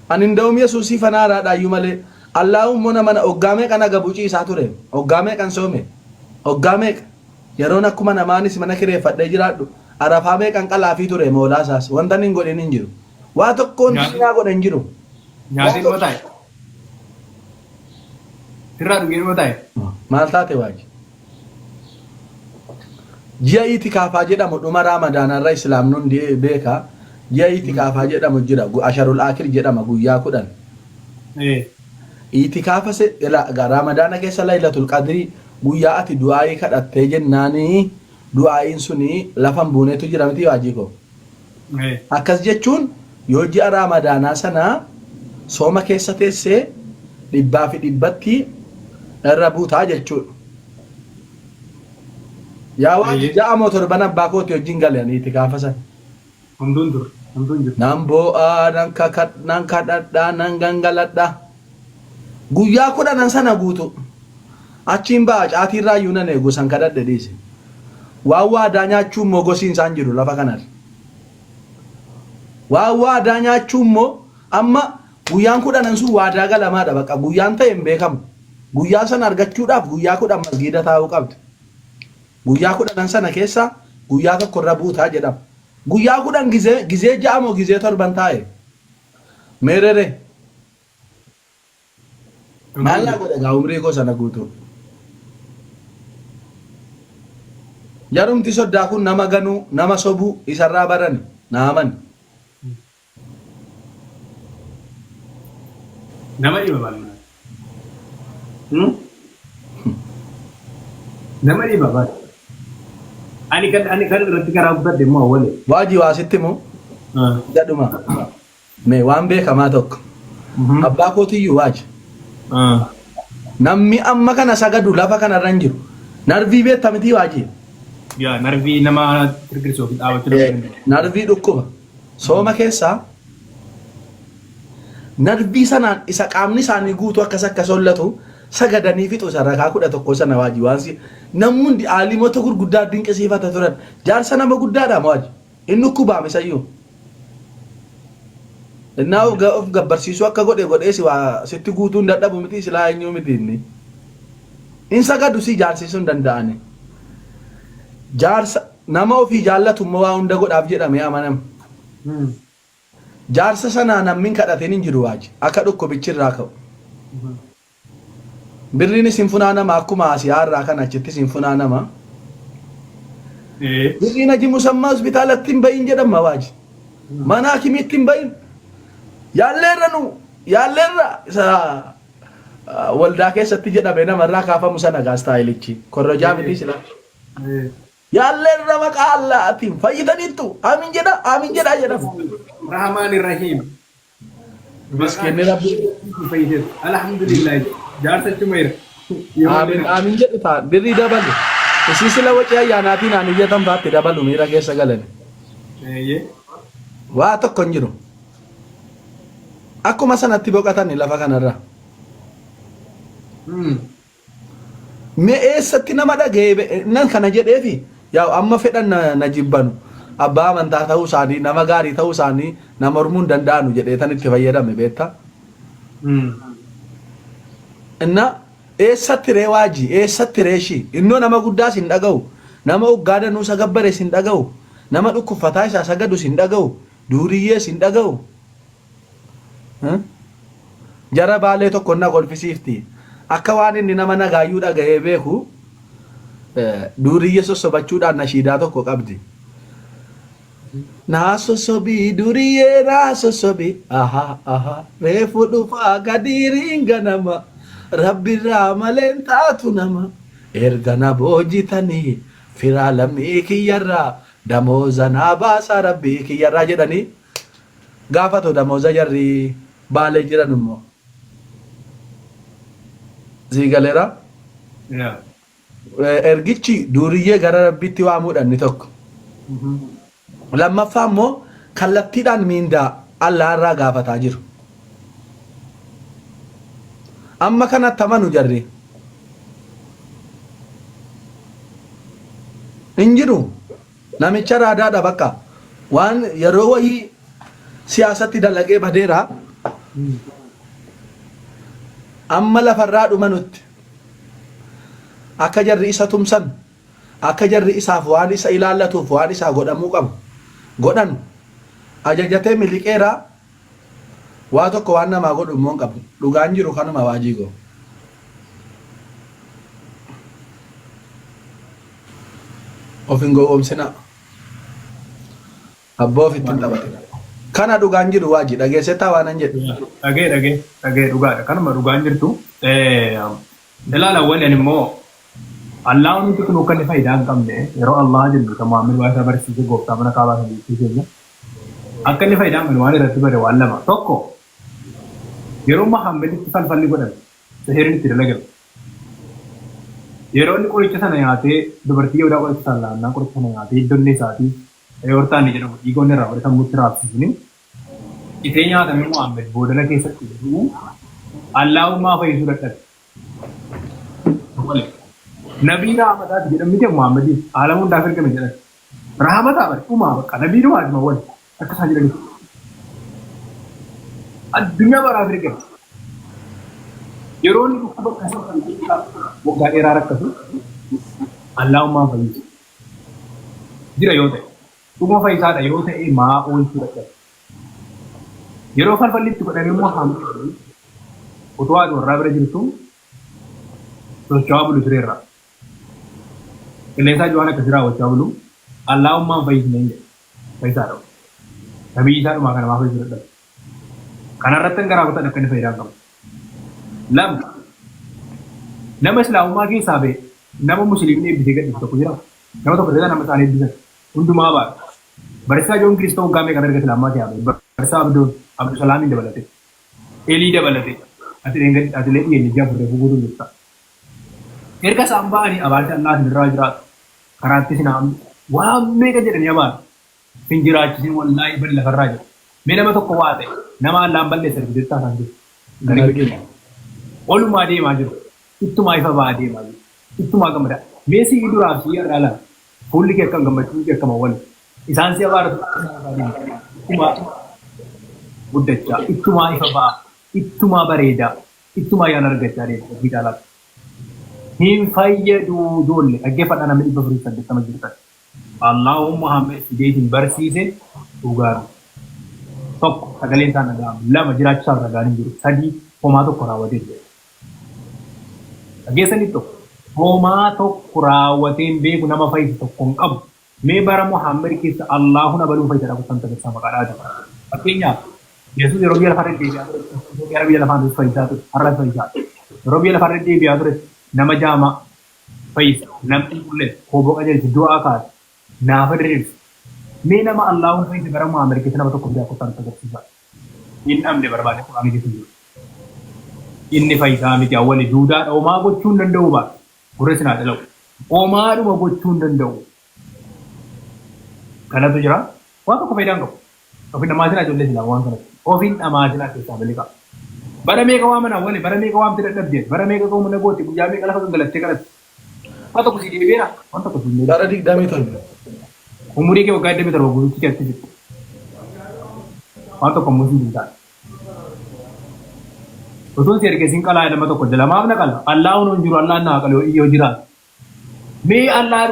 Ani inda'um Yesuusii fanaaraadhaayyuu malee Allaahuu immoo nama na oggaa meeqan agabuu ciisaa ture, oggaa meeqan soome, oggaa meeqa yeroon akkuma namaanis mana kireeffadhee jiraadhu arafaa meeqan qalaafii ture moolaa isaas wantan hin godhin hin jiru. Waa tokko wanti inni naa godhe hin jiru. Waa Nyaatee dhuma tokko. taa'e. Sirraa dhugee dhuma taa'e. Maal taate waaji? Ji'a Itikaafaa jedhamu dhuma Raamadaanarra Islaamni hundi beeka. Ji'a Itikaafaa jedhamu jira. Asharul Aakir jedhama guyyaa 10. Itikaafa se ila egaa Raamadaana keessa Laylatul Qadrii guyyaa ati du'aa'ii kadhattee jennaani du'aa'iin suni lafa hin buunetu jira miti waajii koo. Akkas jechuun yoo ji'a Raamadaanaa sana sooma keessa teesse dhibbaa fi dhibbatti irra buutaa jechuudha. Yaa Waaqi ja'a moo torban abbaa kooti wajjin gale ani itikaafa sana. Homtuu hin turre. Homtuu hin jiru. Nan boo'a, nan kakadha, nan kadhadha, nan gangaladha. Guyyaa kudhanan sana guutuu. Achiin ba'a caatiirraayyuu nan eegu san kadhadhe dhiise. Waan waadaa nyaachuu immoo gosiin isaan jiru lafa kanarra. Waan waadaa nyaachuu immoo amma guyyaan kudhanan sun waadaa galamaadha bakka guyyaan ta'e hin beekamu. Guyyaa sana argachuudhaaf guyyaa 10 masgiida taa'uu qabda. Guyyaa kudhanan sana keessa guyyaa tokko irra buuta jedhama. Guyyaa 10 gizee gizee 6 moo gizee torban taa'e? Meerere? Maal naa godha gaa umrii koo sana guutuu. Jarumti soddaa kun nama ganuu, nama sobuu isarraa barani. Naa amani. Nama dhiba baay'inaan. Hmm? Nama dhiba baay'ee. Ani kan irratti karaa guddadhe immoo awwale. Waajii waa sitti himu jedhuma. Mee waan beekamaa tokko. Abbaa kootiyyuu waaji. Namni amma kana sagadu lafa kanarra hin jiru. Narvii beekta mitii waajii? Yaa narvii nama tirkirsuu fi dhaabachuu nama danda'u. Narvii dhukkuba. Sooma keessaa narvii sanaan isa qaamni isaanii guutuu akkas akkas hollatu sagadanii fixu isa rakaa 11 sana waajii waan si namni hundi aalimota gurguddaa dinqisiifata turan. Jaarsa nama guddaadha waaji. Inni dhukkubaam isayyuu. Innaa of of gabbarsiisuu akka godhe godhee si waa sitti guutuu hin dadhabu miti silaa eenyuu miti inni. In sagadu si jaarsisuu hin danda'ani. Jaarsa nama ofii jaallatu immoo waa hunda godhaaf jedhamee amanama. Jaarsa sanaa namni hin kadhatin hin jiru waaji akka dhukkubichi irraa ka'u. Birriinis hin funaanama akkuma Asiyaa irraa kana achittis hin funaanama. Birriin Haji Musammaa hospitaalatti hin bahin jedhama waaji. Mana hakimiitti hin bahin. Yaalleerra nu yaalleerra isa waldaa keessatti jedhame namarraa kaafamu sana gaa istaayilichi. Korrojaa miti sila. Yaalleerra maqaa Allaatiin fayyitaniittu. Amiin jedha amiin jedhaa jedhama. Rahmaan Rahiim. Miskiinni Rabbi. Fayyiseetu. Alhamdulillah. Jaarsa achuma jira. Aamin aamin jedhu taa birrii dabalu. Isii sila wacii ayyaanaatiin aan iyyatan faatti dabalu miira keessa galani. Eeyyee. Waa tokko hin jiru. Akkuma sanatti boqatani lafa kanarra. Mee eessatti nama dhaga'ee be- nan kana jedheefi yaa amma fedhan na, na jibbanu abbaa amantaa ta'uu isaanii nama gaarii ta'uu isaanii na mormuu hin danda'anu jedhee tan itti fayyadame beektaa. Inna eessatti ree waajii eessatti ree ishii innoo nama guddaas hin dhaga'u nama oggaa danuu isa gabbares hin dhaga'u nama dhukkubfataa isaa sagadus hin dhaga'u duuriyyees hin dhaga'u. Jara Baalee tokko na kolfisiifti. Akka waan inni nama nagaayyuu dhagahee beeku duuriyye sossobachuudhaan nashiidaa tokko qabdi. Naa sossobii duriyyee naa sossobii aha aha reefu dhufaa gadiiriin ganama rabbirraa maleen taatu nama erga na boojitanii firaa lammii kiyyarraa damooza naa baasaa rabbii kiyyarraa jedhanii gaafatu damooza jarri Baalee jiran immoo. Sii galeera? Yeah. Ergichi duuriyyee gara Rabbiitti waamuudha inni tokko. Lammaffaa immoo kallattiidhaan miindaa Allaa irraa gaafataa jiru. Amma kanatti amanu jarri. Hin jiru. Namicha raadaadha bakka. Waan yeroo wayii Siyaasatti dalagee badeera. Amma lafarraa dhumanutti akka jarri isa tumsan, akka jarri isaaf waan isa ilaallatuuf waan isaa godhamuu qabu godhan ajajatee miliqeera. Waa tokko waan namaa godhu immoo hin qabu. Dhugaan jiru kanuma waajii koo. Of hin gowwoomsinaa. Abboo ofitti hin taphatinaa. Kana dhugaan jiru waaji dhageessettaa waanan jedhe. Dhagee dhagee dhagee dhugaadha. Kanuma dhugaan jirtu. Ilaala wali ani immoo Allah nuti kun akka inni faayidaa hin qabne yeroo Allah jennu kan Muhammad waa isaa barsiise gooftaa mana kaabaa sana jechuu keenya akka inni faayidaa hin qabne waan irratti bare waan lama. Tokko yeroo Muhammaditti falfalli godhame sihiriin itti dalagame. Yeroo inni qoricha sana nyaatee dubartii Yihudaa qoricha sana laannaan qoricha sana nyaatee iddonni isaatii Aortaan jedhamu dhiiga onnee irraa godhe sammuutti raabsisuni citee nyaatamee Muhammad boodana keessatti du'u Allaahummaa fayyisuu dadhabe. Wale. Nabii rahmataati jedhan miti Muhammadiif aalama hundaaf ergame jedhan. Rahmataa bari dhumaa bakka nabii dhumaati ma wale akka isaan jedhanitti. Addunyaa baraaf ergame. Yeroo inni dhukkuba akkasii kan keessaa waggaa dheeraa rakkatu Allaahummaan fayyisu. Jira yoo ta'e. Dhuguma fayyisaadha yoo ta'e maa oolchuu dadhabe? Yeroo falfalli itti godhame immoo hammi utuu haati warraa bira jirtu socho'aa bulu sireerraa. Qilleensaa waan akkasii raawwachaa bulu Allaahummaan fayyisne hin jedhe. Fayyisaadha. Nabiyyi isaa dhumaa kana maa fayyisuu dadhabe? Kanarratti garaa kutadha akka inni faayidaa hin qabu. Lama, nama Islaamummaa keessaa ba'e nama Musliimni eebbisee gadhiisu tokko jira. Nama tokko ta'e nama isaan eebbisan hundumaa baadha. Barsiisaa Joon Kiristoo waggaa meeqan erga Islaamummaa keessaa ba'e? Barsiisaa Abdoon Abdusalaamiin dabalate. Elii dabalate. Atilee dhiyeenya ji'a afur reefuu guutuu jirta. Erga isaan ba'anii abaarsi Allah isin irraa jiraatu. Karaatti isin haa waan meeqa jedhanii abaaru. Hin jiraachisin wallaahi badi lafarraa jedhu. Mee nama tokko waa ta'e nama Allaan balleesse argiteettaa isaan jiru. Hin argine. Olumaa deemaa jiru. Ittumaa ifa ba'aa deemaa jiru. Ittumaa gammadaa. Mee si'ii duraaf si'ii har'aa laala. Fuulli kee akkam gammachuun kee akkam awwal. Isaan si abaaratu ittumaa guddachaa ittumaa ifa ba'aa ittumaa bareedaa ittumaa ayyaana argachaa deema hojii caalaatti. Hin fayyadu ijoollee dhaggeeffadhaa namni 480 jirtan. Allahu Muhammad fidee isin barsiise dhugaa miti. Tokko sagaleen isaa hin dhaga'amu. Lama jiraachuusaaf ragaan hin jiru. Sadii homaa tokko raawwatee hin beeku. Dhageessanii tokko homaa tokko raawwatee hin beeku nama fayyise tokko hin qabu. Mee bara Muhammad keessa Allahun abaluu fayyisa dhabu kan taphachaa maqaa dhaatu. Fakkeenyaaf Yesuus yeroo biyya lafaa deddeebi'aa ture gara biyya lafaa fayyisaa ture har'as fayyisaa yeroo biyya lafaa deddeebi'aa ture nama jaamaa fayyisa, lamxii qulleessa, kooboo qajeelcha, du'aa kaasa, naafa diriirsa. Mee nama Allaahuun fayyise bara Muhammad keessa nama tokko fidaa kottaa nutti agarsiisaa. Hin dhabne barbaade Qur'aana keessa hin jiru. Inni fayyisaa miti awwali duudaadha homaa gochuu hin danda'u baata. Gurra isin haa dhalawu. Homaadhuma gochuu hin danda'u. Kanatu jira. Waan tokko faayidaa hin qabu. Of hin dhamaasinaa ijoollee silaa waan kanatti. Of hin dhamaasinaa keessaa miliqaa. Bara meeqa waaman awwali, bara meeqa waamte dadhabde, bara meeqa qauma na goote, guyyaa meeqa lafa gangalattee kadhatte. Waan tokko sii deebi'eera, waan tokko sii deebi'eera. Bara 27. Umurii kee waggaa 27 guutuutti keessatti fixxe. Waan tokko immoo siif hin taane. Utuun si ergee siin qalaa nama tokko jala maaf na qala? Allaahun hin jiru, Allaahn na haa qalu yoo jiraate. Mee Allaahn